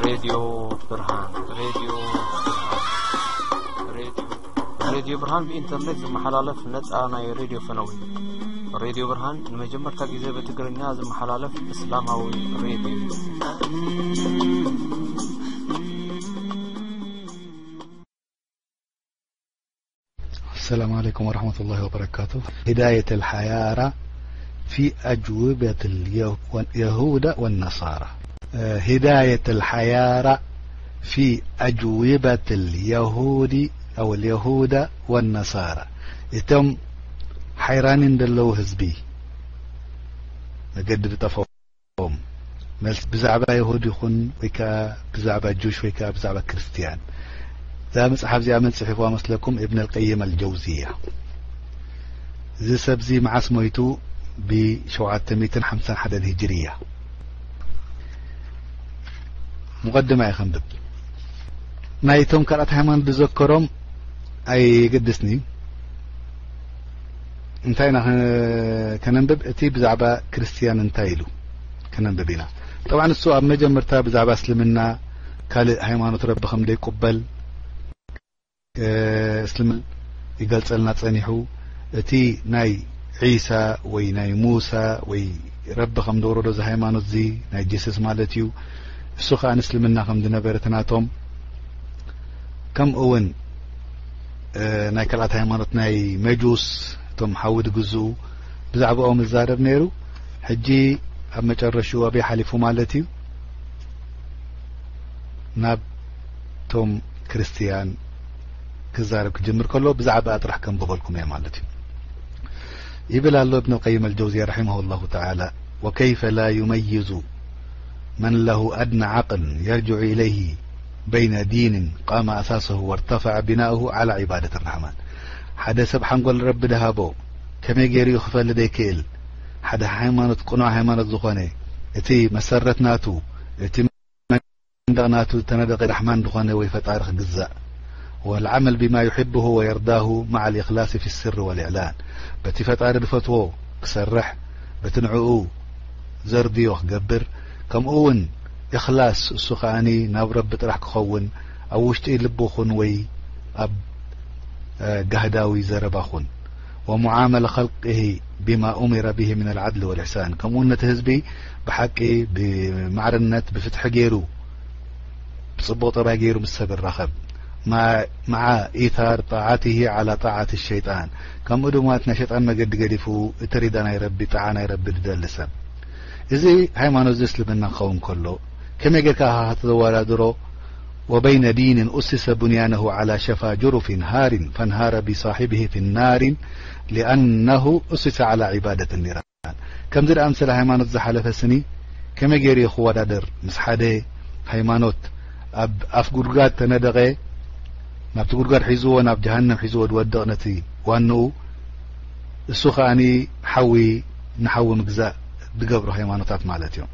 ሬድዮ ብርሃን፣ ሬድዮ ብርሃን፣ ሬድዮ፣ ሬድዮ ብርሃን ብኢንተርኔት ዝመሓላለፍ ነጻ ናይ ሬድዮ ፈነው እዩ። ሬድዮ ብርሃን ንመጀመርታ ግዜ ብትግርኛ ዝመሓላለፍ እስላማዊ ሬድዮ እዩ። السلام عليكم ورحمة الله وبركاته. هداية الحيارى في أجوبة اليه-، اليهود والنصارى. آه، هداية الحيارى في أجوبة اليهود أو اليهود والنصارى. እቶም ሓይራንን ዘለዉ ህዝቢ መገዲ ዝጠፈኦም ኦም። መልስ፣ ብዛዕባ የሁድ ይኹን ወይ ከኣ ብዛዕባ ጁሽ ወይ ከኣ ብዛዕባ ክርስትያን። እዛ መጽሓፍ እዚኣ መን ጽሒፍዋ መስለኩም? እብን ኣልቀይም ኣልጀውዝያ። እዚ ሰብ እዚ መዓስ ሞይቱ? ብ751 ሂጅርያ። ሙቐድማ እየ ከንብብ። ናይቶም ካልኣት ሃይማኖት ዝዘከሮም ኣይገድስን እዩ። እንታይ ኢና ከ-፣ ከነንብብ? እቲ ብዛዕባ ክርስትያን እንታይ ኢሉ ከነንብብ ኢና። ጠብዓን እሱ ኣብ መጀመርታ ብዛዕባ እስልምና ካልእ ሃይማኖት ረቢ ከም ዘይቁበል፣ እ፣ እስልምና ይገልጸልና ጸኒሑ። እቲ ናይ ዒሳ ወይ ናይ ሙሳ ወይ ረቢ ከም ዘውረዶ እዚ ሃይማኖት እዚ ናይ ጂሰስ ማለት እዩ። እሱ ከኣ ንእስልምና ከም ዝነበረ እቲ ናቶም፣ ከምኡ እውን፣ እ፣ ናይ ካልኣት ሃይማኖት ናይ መጁስ፣ እቶም ሓዊ ዝግዝኡ፣ ብዛዕባኦም ይዛረብ ነይሩ። ሕጂ ኣብ መጨረሽኡ ኣበይ ሓሊፉ ማለት እዩ? ናብ ቶም ክርስትያን ክዛረብ ክጅምር ከሎ ብዛዕባ ጥራሕ ከንብበልኩም እየ ማለት እዩ። ይብል ኣሎ እብን ቀይም ኣልጀውዝያ ረሒመሁ ላሁ ተዓላ፣ وكيف لا يميز من له أدنى عقل يرجع إليه بين دين قام أساسه وارتفع بناؤه على عبادة الرحمن. ሓደ ሰብ ሓንጎል ረቢ ድሃቦ ከመይ ገይሩ እዩ ክፈልጥ ዘይክእል? ሓደ ሃይማኖት፣ ቅኑዕ ሃይማኖት ዝኾነ፣ እቲ መሰረት ናቱ፣ እቲ መንደቕ ናቱ ዝተነደቐ ራሕማን ዝኾነ ወይ ፈጣሪ ክግዛእ። والعمل بما يحبه ويرضاه مع الإخلاص في السر والإعلان. በቲ ፈጣሪ ዝፈትዎ ክሰርሕ፣ በቲ ንዕኡ ዘርድዮ ክገብር፣ ከምኡ እውን ኢኽላስ፣ እሱ ከኣኒ ናብ ረቢ ጥራሕ ክኸውን፣ ኣብ ውሽጢ ልቡ ኹን ወይ ኣብ፣ እ፣ ጋህዳዊ ዘረባ ኹን። ومعاملة خلقه بما أمر به من العدل والإحسان. ከምኡ እውን ነቲ ህዝቢ ብሓቂ፣ ብማዕርነት፣ ብፍትሒ ገይሩ፣ ብጽቡቕ ጠባይ ገይሩ ምስ ሰብ ይራኸብ። مع، مع إيثار طاعته على طاعة الشيطان. ከምኡ ድማ እቲ ናይ ሸይጣን መገዲ ገዲፉ እቲ ሪዳ ናይ ረቢ፣ ጣዓ ናይ ረቢ ዝደሊ ሰብ። እዚ ሃይማኖት እዚ እስልምና ክኸውን ከሎ ከመይ ጌርካ ኢኻ ከተወዳድሮ؟ وبين دين أسس بنيانه على شفا جرف هار فانهار بصاحبه في النار لأنه أسس على عبادة النيران. ከምዚ ደኣ ምስለ ሃይማኖት ዝሓለፈ ስኒ ከመይ ገይሩ እዩ ክወዳደር ምስ ሓደ ሃይማኖት ኣብ ኣፍ ጉድጓድ ተነደቐ፣ ናብቲ ጉድጓድ ሒዝዎ፣ ናብ ጀሃነም ሒዝዎ ዝወድቕ ነቲ ዋንኡ፣ እሱ ከኣኒ ሓዊ ንሓዊ ምግዛእ ዝገብሩ ሃይማኖታት ማለት እዮም።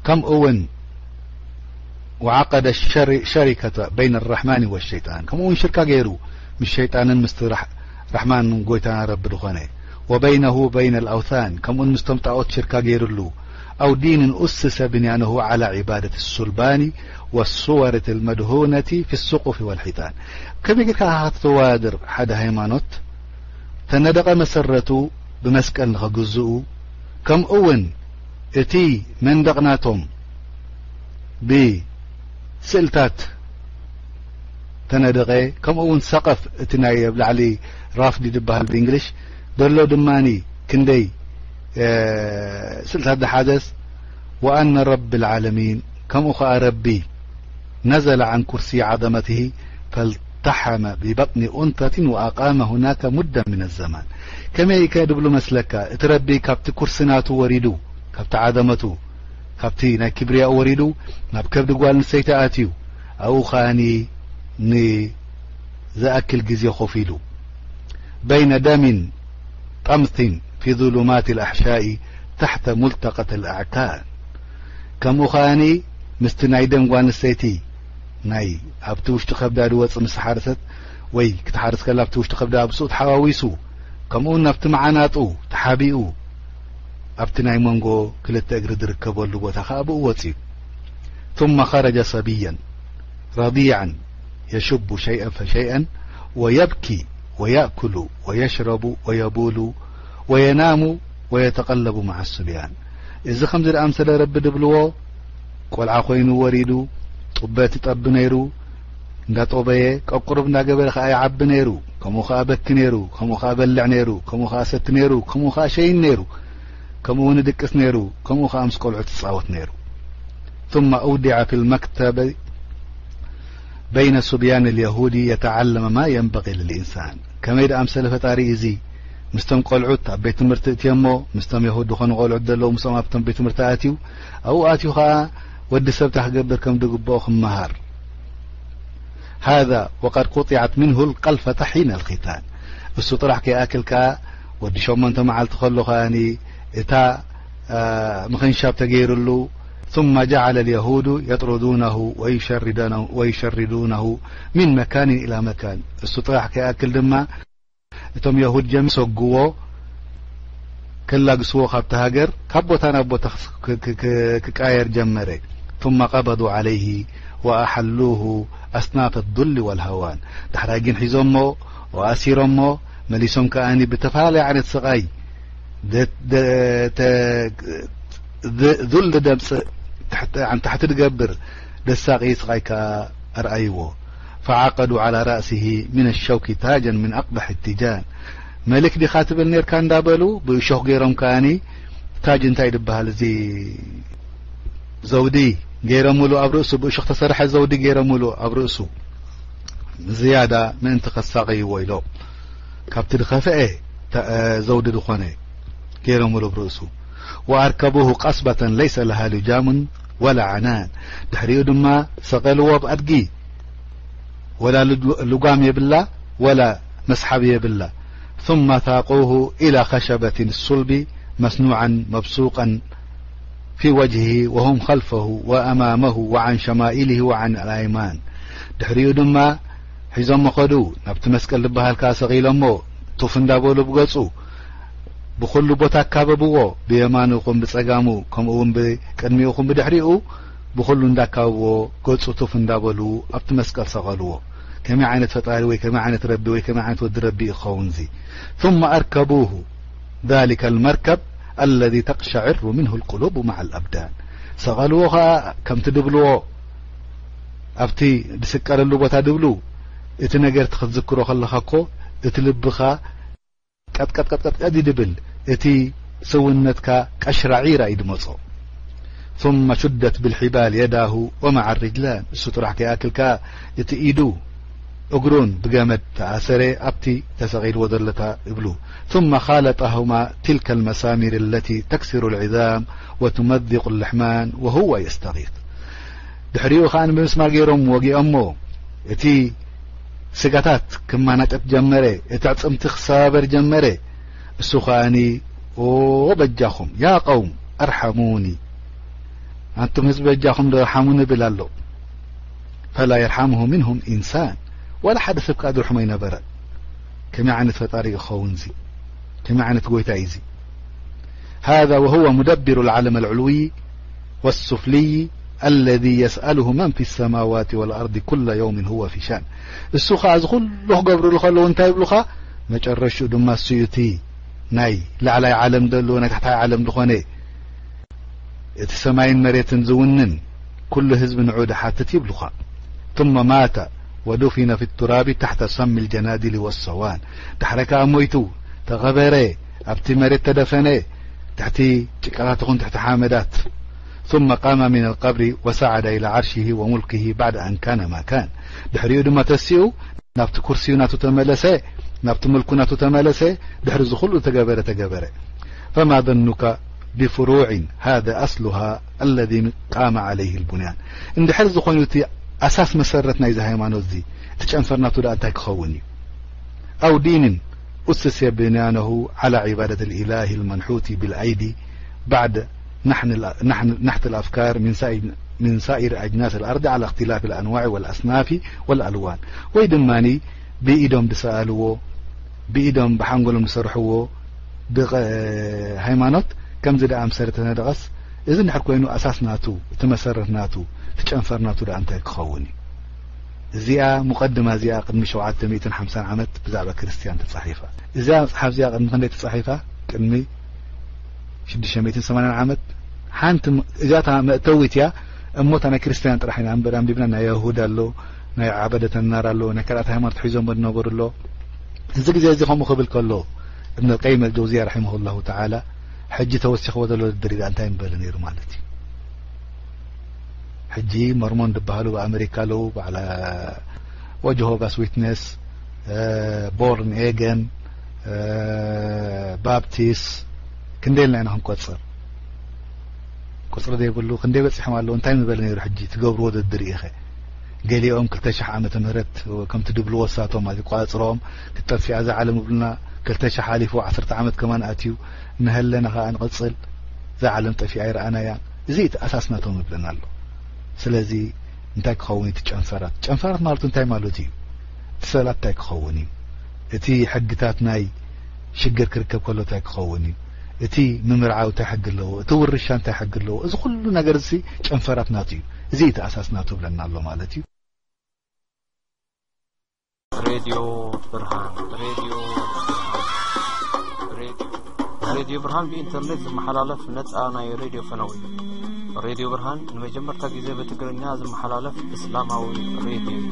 ከምኡ እውን وعقد الشر-، شركة بين الرحمن والشيطان، ከምኡ እውን ሽርካ ገይሩ ምስ ሸይጣንን ምስቲ ራሕ-፣ ራሕማን ጎይታና ረቢ ዝኾነ، وبينه وبين الأوثان، ከምኡውን ምስቶም ጣዖት ሽርካ ገይሩሉ። أو دين أسس بنيانه على عبادة الصلبان والصور المدهونة في السقف والحيطان። ከመይ ጌርካ ኢኻ ከተወዳድር ሓደ ሃይማኖት ተነደቐ መሰረቱ ብመስቀል ንኸግዝኡ፣ ከምኡ እውን እቲ መንደቕ ናቶም ብስእልታት ተነደቐ፣ ከምኡ እውን ሰቐፍ እቲ ናይ ኣብ ላዕሊ ራፍዲ ዝበሃል ብእንግሊሽ ዘሎ ድማኒ ክንደይ፣ እ፣ ስእልታት ዝሓዘስ፣ وأن رب العالمين، ከምኡ ኸኣ ረቢ نزل عن كرسي عظمته فالتحم ببطن أنثى وأقام هناك مدة من الزمان። ከመይ ከ ድብሉ መስለካ? እቲ ረቢ ካብቲ ኩርሲ ናቱ ወሪዱ፣ ካብቲ ዓዘመቱ፣ ካብቲ ናይ ክብርያኡ ወሪዱ ናብ ከብዲ ጓል ኣንስተይቲ ኣትዩ፣ ኣብኡ ኸኣኒ ንዝኣክል ግዜ ኮፍ ኢሉ። بين دم طمث في ظلمات الأحشاء تحت ملتقى الأعكان። ከምኡ ኸኣኒ ምስቲ ናይ ደም ጓል ኣንስተይቲ ናይ ኣብቲ ውሽጢ ከብዳ ዝወጽእ ምስ ሓረሰት ወይ ክትሓርስ ከላ ኣብቲ ውሽጢ ከብዳ ኣብ ስኡ ተሓዋዊሱ፣ ከምኡውን ናብቲ መዓናጡ ተሓቢኡ ኣብቲ ናይ መንጎ ክልተ እግሪ ዝርከበሉ ቦታ ኸኣ ብኡ ወጺኡ። ثم خرج صبيا رضيعا يشب شيئا فشيئا ويبكي ويأكل ويشرب ويبول وينام ويتقلب مع الصبيان. እዚ ከምዚ ደኣ ምሰለ ረቢ ድብልዎ ቆልዓ ኮይኑ ወሪዱ ጡበት ይጠቢ ነይሩ። እንዳጦበየ ቀቁርብ እንዳገበረ ከኣ ይዓቢ ነይሩ። ከምኡ ከኣ በኪ ነይሩ፣ ከምኡ ከኣ በልዕ ነይሩ፣ ከምኡ ከኣ ሰቲ ነይሩ፣ ከምኡ ከኣ ሸይን ነይሩ፣ ከምኡ እውን ድቅስ ነይሩ፣ ከምኡ ከኣ ምስ ቆልዑ ትጻወት ነይሩ። ثم أودع في المكتب بين صبيان اليهود يتعلم ما ينبغي للإنسان. ከመይ ደኣ ምሰለ ፈጣሪ እዚ ምስቶም ቆልዑት ኣብ ቤት ትምህርቲ እትየሞ ምስቶም የሁድ ዝኾኑ ቆልዑት ዘለዉ ምስኦም ኣብቶም ቤት ትምህርቲ ኣትዩ ኣብኡ ኣትዩ ከኣ ወዲ ሰብ እንታይ ክገብር ከም ዝግብኦ ክመሃር። هذا وقد قطعت منه القلفة حين الختان. እሱ ጥራሕ ከይኣክል ከኣ ወዲ ሸሞንተ መዓልቲ ከሎ ከኣኒ እታ ምኽንሻብ ተገይርሉ ثم جعل اليهود يطردونه ويشردونه من مكان إلى مكان. እሱ ጥራሕ ከይኣክል ድማ እቶም የሁድ ጀም ሰጉዎ ከላግስዎ ካብቲ ሃገር ካብ ቦታ ናብ ቦታ ክቃየር ጀመረ. ثم قبضوا عليه وأحلوه أصناف الذل والهوان. ዳሕራይ ግን ሒዞሞ ኣሲሮሞ መሊሶም ከኣኒ ብተፈላለየ ዓይነት ስቓይ ذل ደምጽእ ታሕቲ ድገብር ደሳቂ ስቓይ ከኣ ኣርኣይዎ. فعقدوا على رأسه من الشوك تاجا من أقبح التيجان. መሊክ ዲኻ ትብል ኔርካ እንዳበሉ ብእሾኽ ገይሮም ከኣኒ ታጅ እንታይ ድበሃል እዚ ዘውዲ ገይረምሉ ኣብ ርእሱ ብእሾኽ ተሰርሐ ዘውዲ ገይረምሉ ኣብ ርእሱ ዝያዳ ምእንቲ ከሳቐይዎ ኢሎም ካብቲ ድኸፍአ ዘውዲ ዝኾነ ገይሮምሉ ኣብ ርእሱ. وأركبوه قصبة ليس لها لجام ولا عنان. ድሕሪኡ ድማ ሰቐልዎ ብ ኣድጊ ወላ ልጓም የብላ ወላ መስሓብ የብላ. ثم ثاقوه إلى خشبة الصلب مصنوعا مبصوقا في وجهه وهم خلفه وأمامه وعن شمائله وعن الأيمان. ድሕሪኡ ድማ ሒዞሞ ኸዱ ናብቲ መስቀል ዝበሃል ከኣ ሰቒሎሞ ቱፍ እንዳበሉ ብገጹ ብኹሉ ቦታ ኣካበብዎ፣ ብየማኑ ኹም ብጸጋሙ፣ ከምኡ እውን ብቅድሚኡ ኹም ብድሕሪኡ፣ ብኹሉ እንዳካበብዎ፣ ገጹ ቱፍ እንዳበሉ ኣብቲ መስቀል ሰቐልዎ። ከመይ ዓይነት ፈጣሪ ወይ ከመይ ዓይነት ረቢ ወይ ከመይ ዓይነት ወዲ ረቢ እዩ ክኸውን እዚ? ثم أركبوه ذلك المركب الذي تقشعر منه القلوب مع الأبدان. ሰቐልዎ ኸኣ ከምቲ ድብልዎ ኣብቲ ድስቀለሉ ቦታ ድብሉ፣ እቲ ነገር እቲ ክትዝክሮ ከለኻ እኮ እቲ ልብኻ ቀጥቀጥቀጥቀጥቀጥ እዩ ድብል፣ እቲ ሰውነትካ ቀሽራዒራ እዩ ድመጾ. ثم شدت بالحبال يداه ومع الرجلان. እሱ ጥራሕ ከይኣክል ከኣ እቲ ኢዱ እግሩን ብገመድ ተኣሰረ ኣብቲ ተሰቒልዎ ዘለታ እብሉ. ثم خالطهما تلك المسامير التي تكسر العظام وتمزق اللحمان وهو يستغيث. ድሕሪኡ ከኣ ብምስማር ገይሮም ወጊኦሞ እቲ ስጋታት ክመናጨት ጀመረ፣ እቲ ኣዕጽምቲ ክሰባበር ጀመረ። እሱ ከኣኒ ኦ በጃኹም ያ ቀውም ኣርሓሙኒ፣ ኣንቱም ህዝቢ በጃኹም ዶ ርሓሙኒ ብል ኣሎ። ፈላ የርሓምሁ ምንሁም ኢንሳን፣ ዋላ ሓደ ሰብ ከኣ ድርሕሞ ኣይነበረ። ከመይ ዓይነት ፈጣሪ ይኸውን እዚ? ከመይ ዓይነት ጎይታ እዩ እዚ? هذا وهو مدبر العالم العلوي والسفلي الذي يسأله من في السماوات والأرض كل يوم هو في شأن. እሱ ኸኣ እዚ ኩሉ ክገብርሉ ከለዉ እንታይ ይብሉኻ? መጨረሽኡ ድማ እሱ እዩ እቲ ናይ ላዕላይ ዓለም ዘሎ ናይ ታሕታይ ዓለም ዝኾነ እቲ ሰማይን መሬትን ዝውንን ኩሉ ህዝቢ ንዑ ድሓትት ይብሉኻ። ثم مات ودفن في التراب تحت سم الجنادل والصوان. ድሕረ ከኣ ሞይቱ ተቐበረ፣ ኣብቲ መሬት ተደፈነ፣ ትሕቲ ጭቃታት ይኹን ትሕቲ ሓመዳት. ثم قام من القبر وصعد إلى عرشه وملكه بعد أن كان ما كان. ድሕሪኡ ድማ ተሲኡ ናብቲ ኩርሲዩ ናቱ ተመለሰ፣ ናብቲ ምልኩ ናቱ ተመለሰ። ድሕሪ እዚ ኩሉ ተገበረ ተገበረ። فما ظنك بفروع هذا أصلها الذي قام عليه البنيان. እንድሕር እዚ ኮይኑ እቲ ኣሳስ መሰረት ናይዚ ሃይማኖት እዚ እቲ ጨንፈር ናቱ ደኣ እንታይ ክኸውን እዩ? أو دين أسس بنيانه على عبادة الإله المنحوت بالأيدي بعد نحن نحت الأفكار من سائر من سائر أجناس الأرض على اختلاف الأنواع والأصناف والألوان. ወይ ድማኒ ብኢዶም ዝሰኣልዎ ብኢዶም ብሓንጎሎም ዝሰርሕዎ ሃይማኖት ከምዚ ደኣ ምሰረተ ነደቐስ እዚ እንድሕር ኮይኑ ኣሳስ ናቱ እቲ መሰረት ናቱ እቲ ጨንፈር ናቱ ደኣ እንታይ ክኸውን እዩ? እዚኣ ሙቐድማ እዚኣ ቅድሚ ሸውዓተ ሚእትን ሓምሳን ዓመት ብዛዕባ ክርስትያን ተጻሒፋ። እዛ መጽሓፍ እዚኣ ቅድሚ ክንደይ ተጻሒፋ? ቅድሚ ሽዱሽተ ሚእትን ሰማንያን ዓመት። ሓንቲ ም-፣ እዚኣ እታ መእተዊት እያ። እሞ እታ ናይ ክርስትያን ጥራሕ ኢና እምበር ኣንቢብና፣ ናይ የሁዳ ኣሎ፣ ናይ ዓበደተ ናር ኣሎ፣ ናይ ካልኣት ሃይማኖት ሒዞም ዝነበሩ ኣሎ። እዚ ግዜ እዚ ከምኡ ክብል ከሎ እብን ቀይም ኣልጀውዝያ ረሒመሁላሁ ተዓላ፣ ሕጂ ተወሲኽዎ ዘሎ ውድድር ኢዳ እንታይ ምበለ ነይሩ ማለት እዩ? ሕጂ መርሞን ዝበሃሉ ብኣመሪካ ኣለዉ፣ በዓላ ጀሆቫስ ዊትነስ፣ ቦርን ኤገን፣ ባፕቲስት፣ ክንደይ ኢልና ኢና ክንቆጽር? ቁጽሪ ዘይብሉ ክንደይ በጺሖም ኣለዉ? እንታይ ምበለ ነይሩ? ሕጂ ትገብርዎ ውድድር ኢኸ? ገሊኦም ክልተ ሽሕ ዓመተ ምህረት ከምቲ ድብልዎ ሳቶም ማለት ቆጽሮም ክትጠፍእ እያ እዛ ዓለም ይብሉና። ክልተ ሽሕ ሓሊፉ ዓሰርተ ዓመት ከማን ኣትዩ፣ ንሀለና ከኣ ንቕጽል። እዛ ዓለም ጠፊኣ ኣይረኣናያን። እዚ እቲ ኣሳስ ናቶም ይብለና ኣሎ። ስለዚ እንታይ ክኸውን እዩ እቲ ጨንፈራት? ጨንፈራት ማለቱ እንታይ ማለት እዩ? እቲ ሰላት እንታይ ክኸውን እዩ? እቲ ሕግታት ናይ ሽግር ክርከብ ከሎ እንታይ ክኸውን እዩ? እቲ ምምርዓው እንታይ ሕጊ ኣለዎ? እቲ ውርሻ እንታይ ሕጊ ኣለዎ? እዚ ኩሉ ነገር እዚ ጨንፈራት ናቱ እዩ። እዚ እቲ ኣሳስ ናቱ ይብለና ኣሎ ማለት እዩ። ሬድዮ ብርሃን፣ ሬድዮ ብርሃን፣ ሬድዮ፣ ሬድዮ ብርሃን ብኢንተርኔት ዝመሓላለፍ ነጻ ናይ ሬድዮ ፈነው እዩ። ሬድዮ ብርሃን ንመጀመርታ ግዜ ብትግርኛ ዝመሓላለፍ እስላማዊ ሬድዮ እዩ።